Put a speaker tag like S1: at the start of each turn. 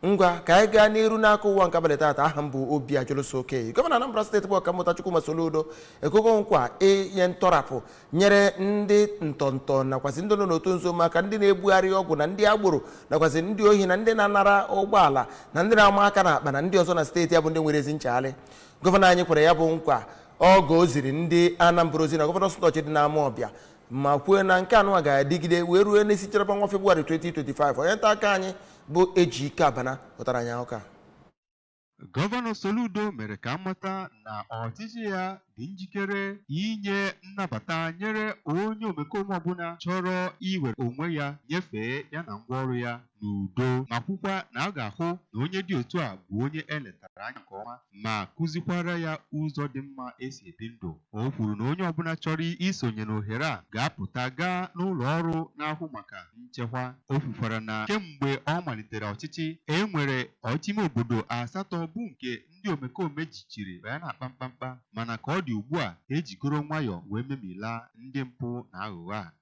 S1: Ngwa, ka anyị gaa n'iru n'aka ụwa nke abalị taata. Aha m bụ Obi Ajụlụso. Gọvanọ Anambra Steeti bụ Ọkammụta Chukwuma Soludo ekwego nkwa inye ntọrapụ nyere ndị ntọntọ, nakwazi ndị nọ n'otu nzuzo, maka ndị na-ebugharị ọgwụ na ndị agboro, nakwazi ndị ohi na ndị na-anara ụgbọala na ndị na-ama aka n'akpa na ndị ọzọ na steeti ya, bụ ndị nwere ezi nchegharị. Gọvanọ anyị kwere ya bụ nkwa oge o ziri ndị Anambra ozi na Governor's Lodge dị n'Amawbịa, ma kwuo na nke anụnwa ga-adịgide wee ruo n'isi njedebe ọnwa Febụwarị 2025. Onye nta aka anyị bụ Ejike Abana pụtara anyị akụkọ a.
S2: Gọvanọ Soludo mere ka amata na ọchịchị ya dị njikere inye nnabata nyere onye omekome ọbụla chọrọ iwere onwe ya nyefee ya na ngwaọrụ ya n'udo, ma kwukwa na a ga-ahụ na onye dị otu a bụ onye eletara anya nke ọma ma kụzikwara ya ụzọ dị mma esi ebi ndụ. O kwuru na onye ọbụla chọrọ isonye n'ohere a ga-apụta gaa n'ụlọ ọrụ na-ahụ maka nchekwa. O kwukwara na kemgbe ọ malitere ọchịchị, e nwere ọchịme obodo asatọ bụ nke ndị omekome jichiri wee na-akpa mkpamkpa, mana ka ọ dị ugbu a, ejigoro nwayọọ wee memila ndị mpụ na aghụghọ a.